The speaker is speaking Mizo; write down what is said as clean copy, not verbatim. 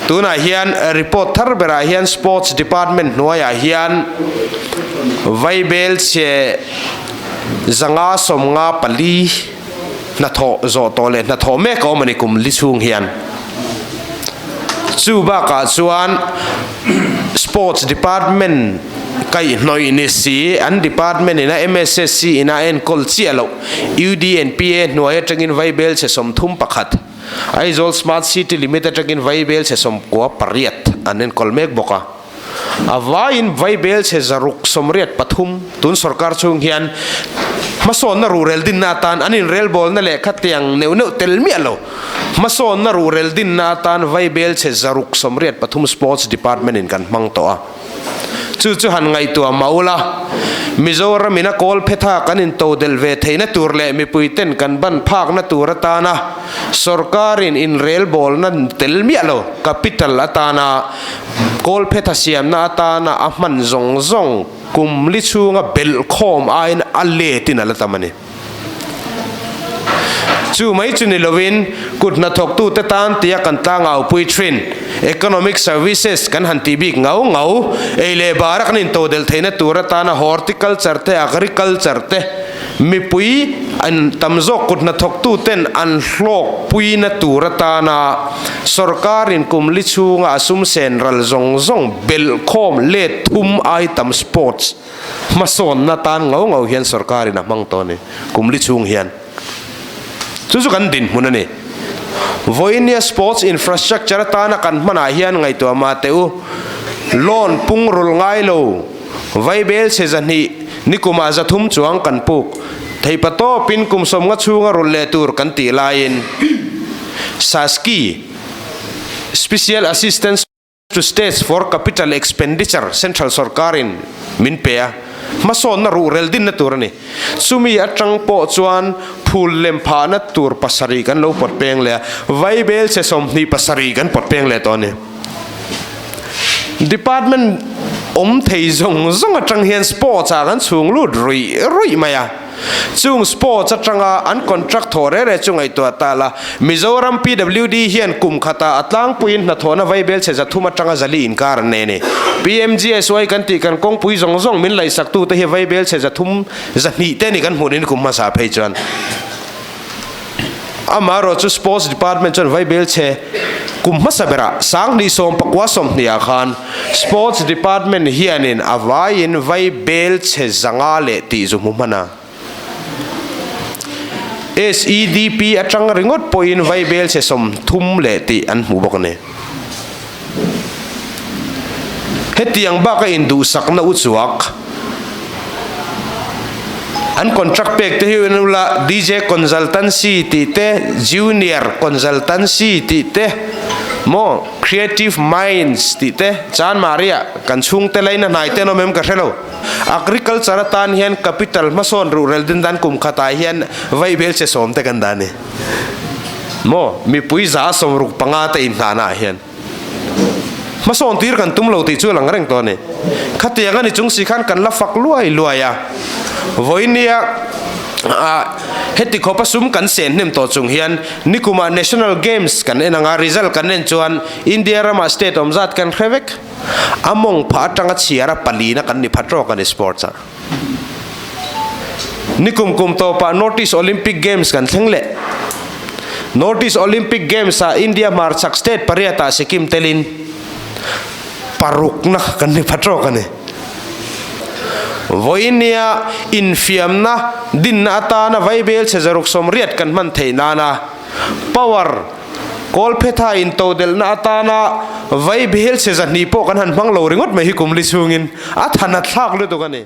Tunah hian report thar berah hian Sports Department hnuaiah hian vaibel chhe 554 hnathawh zawh tawh leh hnathawh mek a awm a ni kum li chhung hian. Chu bakah chuan Sports Department kaihhnawih ni si an department ina MSSC ina enkawl chiah loh UDNPA hnuai atangin vaibel chhe 31, Aizawl Smart City Limited atangin vaibel chhe 98 an enkawl mek bawk a. A vaiin vaibel chhe 683 tun sorkar chhung hian hmasawnna ruhrel dinna atan an inrelbawlna leh khatiang neuh neuh tel miah lo. Hmasawnna ruhrel dinna atan vaibel chhe 683 Sports Department in kan hmang tawh a. Chu chu han ngaihtuah mah ula, Mizoram in a kawl phetha kan intodelh ve theihna tur leh mipui ten kan ban phakna tur atana sorkar in inrelbawlna tel miah lo capital atana kawl phetha siamna atana a hman zawng zawng kum li chhunga belh khawm aiin a let in a la tam a ni. Chu mai chu ni lovin kut hnathawktute tan tia kan tlangaupui thin Economic Services kan han tih bik ngau ngau, ei leh bara kan intodelh theihna tur atana horticulture te, agriculture te mipui an tam zawk kut hnathawktuten an hlawkpuina tur atana sorkarin kum li chhunga a sum sen ral zawng zawng belhkhawm let thum ai tam sports Hmasawnna tan ngau ngau hian sorkarin a hmang tawh a ni, kum li chhung hian. Chu chu kan dinhmun a ni. Vawinia sports infrastructure atana kan hmanah hian ngaihtuah mah teh u, loan pung rul ngai lo, vaibel chhe 200, nikumah 300 chuang kan puk theih patawpin kum 50 chhunga rul leh tur kan tih laiin SASCI, Special Assistance To States for Capital Expenditure Central sorkarin min pe a, hmasawnna ruhrel dinna tur a ni. Chumi atang pawh chuan phul lem phahna tur pasarih kan lo pawt peng leh a, vaibel chhe 27 kan pawt peng leh tawh a ni. Department awm thei zawng zawng atang hian sports ah kan chhung lut ruih ruih mai a. Chung sports atanga an contract thawh reh reh chu ngaihtuah ta la, Mizoram PWD hian kum khatah a tlangpuiin hnathawhna vaibel chhe 300 atanga 400 inkar an nei a ni. PMGSY kan tih kan kawngpui zawng zawng min laihsaktute hi vaibel chhe 300 200 te ni kan hmuh niin kum hmasa phei chuan. Amaherawh chu Sports Department chuan vaibel chhe kum hmasa berah 2019 ah khan Sports Department hianin a vaiin vaibel chhe 500 leh tih zu hmu hman a. SEDP atang ringawt pawhin vaibel chhe 30 leh tih an hmu bawk a ni. Hetiang baka induhsakna uchuak an contract pek te hi en ula DJ Consultancy tih te, Junior Consultancy tih te, maw Creative Minds tih te, Chanmari-ah kan chhungte laina hnai te an awm em ka hre lo. Agriculture atan hian capital hmasawn ruhrel din dan kum khatah hian vaihvel che 10 te kan dah a ni. Maw mipui 65 te inhnahnaah hian hmasawn tir kan tum lo tih chu a lang reng tawh a ni. Khatiang a ni chung si khan kan la fak luai luai a, vawinia heti khawpa sum kan sen hnem tawh chung hian nikumah National Games kan en anga result kan en chuan India ramah state awm zat kan hre vek. A mawng phah atanga chhiara palina kan ni pha tawk a ni sports ah. Nikum kum tawpah North East Olympic Games kan thleng leh. North East Olympic Games ah India hmarchhak state pariatah Sikkim telin parukna kan ni pha tawk a ni. Vawinia infiamna dinna atana vaibel chhe 680 kan hman theih nana power kawlphetha intodelhna atana vaibel chhe 200 pawh kan han hmang lo ringawt mai hi kum li chhungin a than a thlak lutuk a ni.